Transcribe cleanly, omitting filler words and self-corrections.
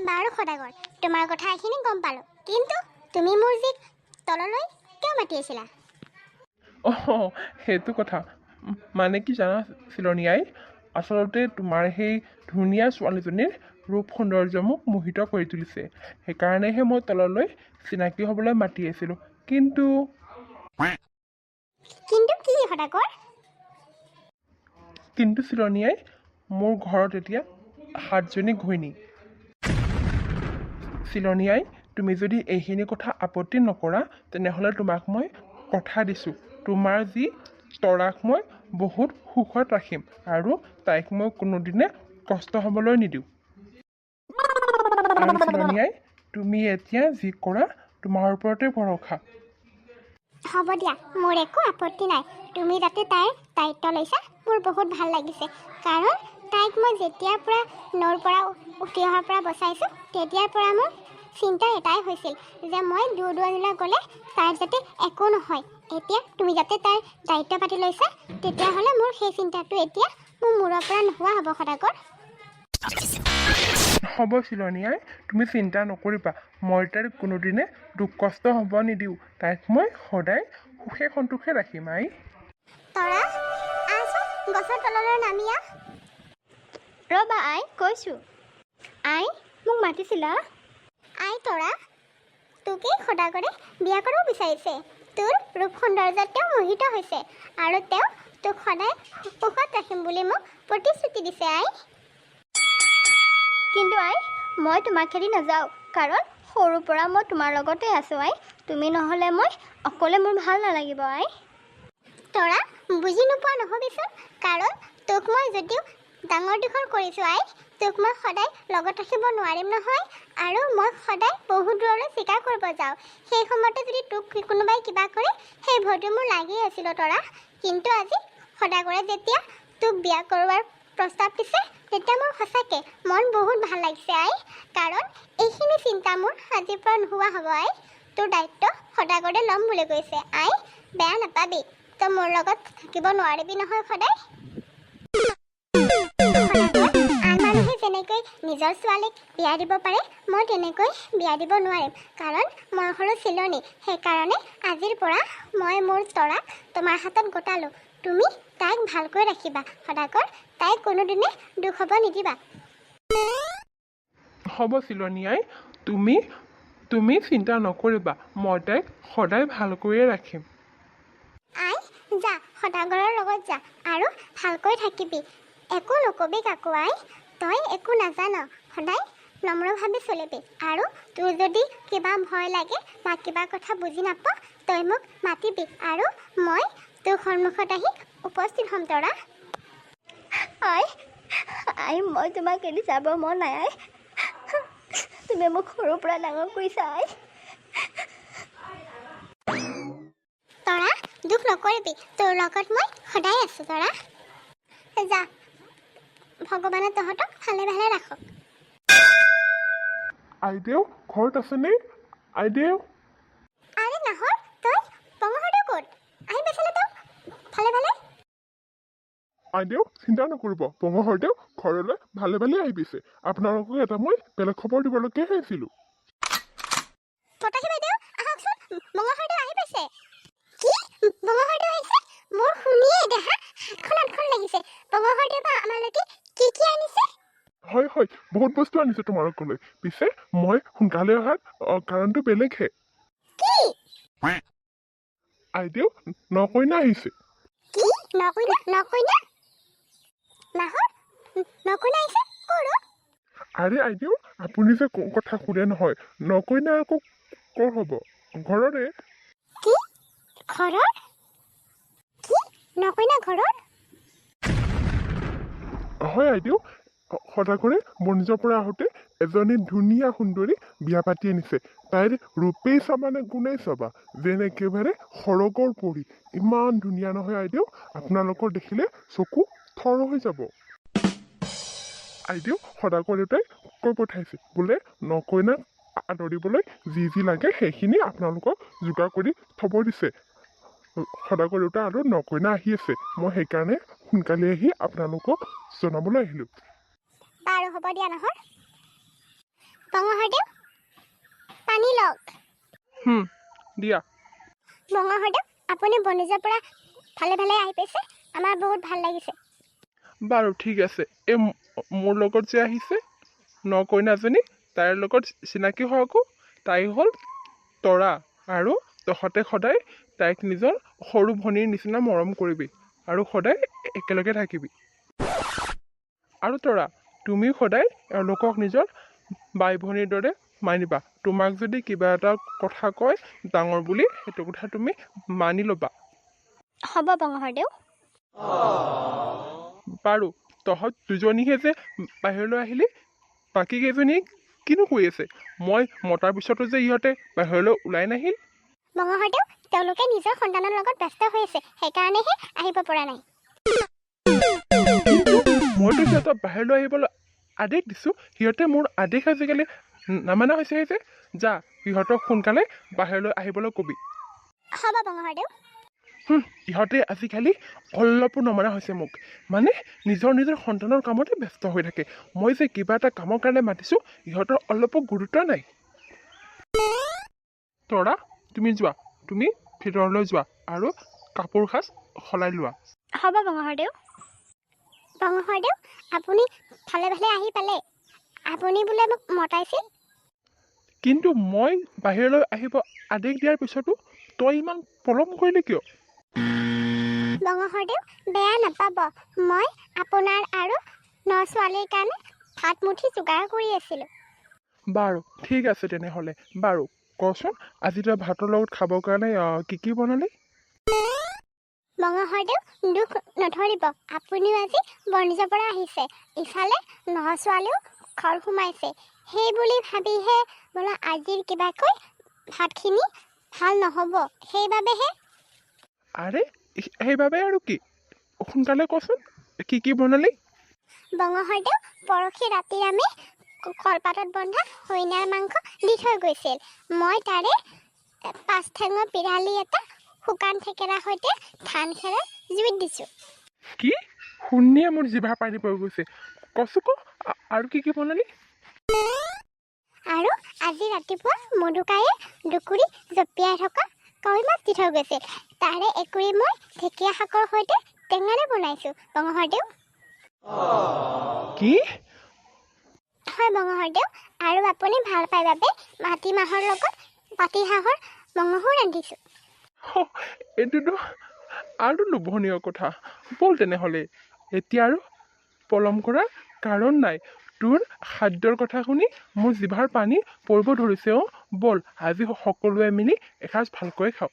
বাৰু সদাগৰ, তোমাৰ কথা এইখিনি গম পালোঁ, কিন্তু তুমি মোৰ জীক তললৈ কিয় মাতি আছিলা? অঁ, সেইটো কথা। মানে কি জানা চিলনী আই, আচলতে তোমাৰ সেই ধুনীয়া ছোৱালীজনীৰ ৰূপ সৌন্দৰ্য মোক মোহিত কৰি তুলিছে, সেইকাৰণেহে মই তললৈ চিনাকি হ'বলৈ মাতি আছিলোঁ। কিন্তু কিন্তু কি সদাগৰ? কিন্তু চিলনী আই, মোৰ ঘৰত এতিয়া 7জনী ঘৈণী। চিলনী আই, তুমি যদি এইখিনি কথা আপত্তি নকৰা, তেনেহ'লে তোমাক মই কথা দিছোঁ, তোমাৰ যি তৰাক মই বহুত সুখত ৰাখিম আৰু তাইক মই কোনোদিনে কষ্ট হ'বলৈ নিদিওঁ। আৰু চিলনী আই, তুমি এতিয়া যি কৰা তোমাৰ ওপৰতে ভৰসা। হ'ব দিয়া, মোৰ একো আপত্তি নাই। তুমি যাতে তাইৰ দায়িত্ব লৈছা, মোৰ বহুত ভাল লাগিছে। কাৰণ তাইক মই যেতিয়াৰ পৰা নৈৰ পৰা উঠি অহাৰ পৰা বচাইছোঁ, তেতিয়াৰ পৰা মোৰ চিন্তা এটাই হৈছিল যে মই দূৰ দূৰণিলৈ গ'লে তাইৰ যাতে একো নহয়। এতিয়া তুমি যাতে তাইৰ দায়িত্ব পাতি লৈছা, তেতিয়াহ'লে মোৰ সেই চিন্তাটো এতিয়া মোৰ মূৰৰ পৰা নোহোৱা হ'ব সদাগৰ। হ'ব চিলনী আই, তুমি চিন্তা নকৰিবা, মই তাইৰ কোনোদিনে দুখ কষ্ট হ'ব নিদিওঁ। তাইক মই সদায় সুখে সন্তোষে ৰাখিম আই। তৰা, আহচোন, গছৰ তললৈ নামি আহ। ৰ'বা আই, কৈছোঁ। আই, মোক মাতিছিলা? আই তৰা, তোকেই সদাগৰে বিয়া কৰিব বিচাৰিছে। তোৰ ৰূপ সৌন্দৰ্যত তেওঁ মোহিত হৈছে আৰু তেওঁ তোক সদায় সুখত ৰাখিম বুলি মোক প্ৰতিশ্ৰুতি দিছে আই। কিন্তু আই, মই তোমাক খেদি নাযাওঁ, কাৰণ সৰুৰ পৰা মই তোমাৰ লগতে আছোঁ আই। তুমি নহ'লে মই অকলে মোৰ ভাল নালাগিব আই। তৰা, বুজি নোপোৱা নহ'বিচোন, কাৰণ তোক মই যদিও ডাঙৰ দীঘল কৰিছোঁ আই, তোক মই সদায় লগত ৰাখিব নোৱাৰিম নহয়। আৰু মই সদায় বহুত দূৰলৈ চিকাৰ কৰিব যাওঁ, সেই সময়তে যদি তোক কোনোবাই কিবা কৰে, সেই ভয়টো মোৰ লাগি আছিল তৰা। কিন্তু আজি সদাগৰে যেতিয়া তোক বিয়া কৰোৱাৰ প্ৰস্তাৱ দিছে, তেতিয়া মোৰ সঁচাকৈ মন বহুত ভাল লাগিছে আই। কাৰণ এইখিনি চিন্তা মোৰ আজিৰ পৰা নোহোৱা হ'ব আই। তোৰ দায়িত্ব সদাগৰে ল'ম বুলি কৈছে আই। বেয়া নাপাবি, তই মোৰ লগত থাকিব নোৱাৰিবি নহয় সদায়। সদাগৰ, আন মানুহে যেনেকৈ নিজৰ ছোৱালীক বিয়া দিব পাৰে, মই তেনেকৈ বিয়া দিব নোৱাৰিম, কাৰণ মই হ'লো চিলনী। সেইকাৰণে আজিৰ পৰা মই মোৰ তৰাক তোমাৰ হাতত গতালোঁ। তুমি তাইক ভালকৈ ৰাখিবা সদাগৰ, তাইক কোনোদিনে দুখ হ'ব নিদিবা। হ'ব চিলনী আই, তুমি তুমি চিন্তা নকৰিবা, মই তাইক সদায় ভালকৈয়ে ৰাখিম। আই, যা, সদাগৰৰ লগত যা আৰু ভালকৈ থাকিবি। একো নকবি কাকো আই, তই একো নাজান, সদায় নম্ৰভাৱে চলিবি। আৰু তোৰ যদি কিবা ভয় লাগে বা কিবা কথা বুজি নাপাৱ, তই মোক মাতিবি আৰু মই তোৰ সন্মুখত আহি উপস্থিত হ'ম তৰা। আই, আই, মই তোমাক এৰি যাব মন নাই আই। তুমি মোক সৰুৰ পৰা ডাঙৰ কৰিছা আই। তৰা, দুখ নকৰিবি, তোৰ লগত মই সদায় আছোঁ তৰা। যা, ভগৱানে তহঁতক ভালে ভালে ৰাখক। আইদেউ ঘৰত আছেনে? আইদেউ! আৰে নাহৰ, তই? বঙহৰদেউ ক'ত? আহি পাইছেনে তই ভালে ভালে? আইদেউ, চিন্তা নকৰিব, বঙহৰদেউ ঘৰলৈ ভালে ভালে আহি পাইছে। আপোনালোকক এটা মই বেলেগ খবৰ দিবলৈকেহে আহিছিলোঁ। প্ৰতাসী বাইদেউ, আহকচোন, বঙহৰদেউ আহি পাইছে। কি, বঙহৰদেউ আহিছে? মোৰ শুনিয়ে দেহা সাতখন আঠখন লাগিছে। বঙহৰদেউ বা আমালৈকে কি কি আনিছে? হয় হয়, বহুত বস্তু আনিছে তোমালোকলৈ। পিছে মই সোনকালে অহাৰ কাৰণটো বেলেগহে। কি? আইদেউ, নকইনা আহিছে। কি, নকইনা? নকইনা? নাহৰ, নকইনা আহিছে? ক'ৰ অ? আৰে আইদেউ, আপুনি যে কথা সোধে নহয়, নকইনা আকৌ ক'ৰ হ'ব, ঘৰৰে। কি, ঘৰৰ? কি, নকইনা ঘৰৰ? হয় আইদেউ, সদাগৰে বণিজৰ পৰা আহোঁতে এজনী ধুনীয়া সুন্দৰী বিয়া পাতি আনিছে। তাইৰ ৰূপেই চাবা নে গুণেই চাবা, যেন একেবাৰে সৰগৰ পৰী। ইমান ধুনীয়া নহয় আইদেউ, আপোনালোকৰ দেখিলে চকু থৰ হৈ যাব। আইদেউ, সদাগৰ দেউতাই কৈ পঠাইছে বোলে নকইনাক আদৰিবলৈ যি যি লাগে সেইখিনি আপোনালোকক যোগাৰ কৰি থ'ব দিছে। সদাগৰ দেউতা আৰু নকইনা আহি আছে, মই সেইকাৰণে সোনকালে আহি আপোনালোকক জনাবলৈ আহিলোঁ। বাৰু, হ'ব দিয়া নহয়। বঙহৰদেউ, পানী লওক। দিয়া। বঙহৰদেউ, আপুনি বণিজৰ পৰা ভালে ভালে আহি পাইছে, আমাৰ বহুত ভাল লাগিছে। বাৰু, ঠিক আছে। এই মোৰ লগত যে আহিছে ন কইনাজনী, তাইৰ লগত চিনাকি হ আকৌ। তাই হ'ল তৰা, আৰু তহঁতে সদায় তাইক নিজৰ সৰু ভনীৰ নিচিনা মৰম কৰিবি আৰু সদায় একেলগে থাকিবি। আৰু তৰা, তুমিও সদায় এওঁলোকক নিজৰ বাই ভনীৰ দৰে মানিবা। তোমাক যদি কিবা এটা কথা কয় ডাঙৰ বুলি, সেইটো কথা তুমি মানি ল'বা। হ'ব বঙহৰদেউ। বাৰু, তহঁত দুজনীহে যে বাহিৰলৈ আহিলি, বাকী কেইজনীয়ে কিনো কৰি আছে? মই মতাৰ পিছতো যে ইহঁতে বাহিৰলৈ ওলাই নাহিল। বঙহৰদেউ, তেওঁলোকে নিজৰ সন্তানৰ লগত ব্যস্ত হৈ আছে, সেইকাৰণেহে আহিব পৰা নাই। কিন্তু মইতো সিহঁতক বাহিৰলৈ আহিবলৈ আদেশ দিছোঁ, সিহঁতে মোৰ আদেশ আজিকালি নামানা হৈছে যে। যা, সিহঁতক সোনকালে বাহিৰলৈ আহিবলৈ কবি। হ'ব বঙহৰদেউ। ইহঁতে আজিকালি অলপো নমনা হৈছে মোক, মানে নিজৰ নিজৰ সন্তানৰ কামতে ব্যস্ত হৈ থাকে। মই যে কিবা এটা কামৰ কাৰণে মাতিছোঁ, ইহঁতৰ অলপো গুৰুত্ব নাই। তৰা, তুমি যোৱা, তুমি ভিতৰলৈ যোৱা আৰু কাপোৰ সাজ সলাই লোৱা। হ'ব বঙহৰদেউ। বঙহৰদেউ, আপুনি ভালে ভালে আহি পালে। আপুনি বোলে মোক মতাইছিল? কিন্তু মই বাহিৰলৈ আহিব আদেশ দিয়াৰ পিছতো তই ইমান পলম কৰিলি কিয়? বঙহৰদেউ, বেয়া নাপাব, মই আপোনাৰ আৰু ন ছোৱালীৰ কাৰণে ভাত মুঠি যোগাৰ কৰি আছিলোঁ। বাৰু, ঠিক আছে তেনেহ'লে। বাৰু কচোন, আজি তই ভাতৰ লগত খাবৰ কাৰণে কি কি বনালি? বঙহৰদেউ, দুখ নধৰিব, আপুনিও আজি বণিজৰ পৰা আহিছে, ইফালে ন ছোৱালীও ঘৰ সোমাইছে, সেই বুলি ভাবিহে বোলো আজিৰ কিবাকৈ ভাতখিনি ভাল নহ'ব, সেইবাবেহে। আৰে, সেইবাবে আৰু কি? সোনকালে কচোন, কি কি বনালি? বঙহৰদেউ, পৰহি ৰাতি আমি কলপাতত বন্ধা হৰিণাৰ মাংস দি থৈ গৈছিল। মই তাৰে 5 ঠেঙৰ পিৰালি এটা শুকান থেকেৰাৰ সৈতে ধান খেৰৰ জুইত দিছোঁ। কি? শুনিয়ে মোৰ জিভাৰ পানী পৰি গৈছে। কচোন ক, আৰু কি কি বনালি? আৰু আজি ৰাতিপুৱা মধুকায়ে দুকুৰি জঁপিয়াই থকা কাৱৈ মাছ দি থৈ গৈছিল। তাৰে একুৰি মই ঢেকীয়া শাকৰ সৈতে টেঙাৰে বনাইছোঁ বঙহৰদেউ। কি? হয় বঙহৰদেউ, আৰু আপুনি ভাল পায় বাবে মাটিমাহৰ লগত পাতিহাঁহৰ মঙহো ৰান্ধিছোঁ। এইটোতো আৰু লোভনীয় কথা। ব'ল তেনেহ'লে, এতিয়া আৰু পলম কৰাৰ কাৰণ নাই। তোৰ খাদ্যৰ কথা শুনি মোৰ জিভাৰ পানী পৰিব ধৰিছে অ'। ব'ল, আজি সকলোৱে মিলি এসাঁজ ভালকৈ খাওঁ।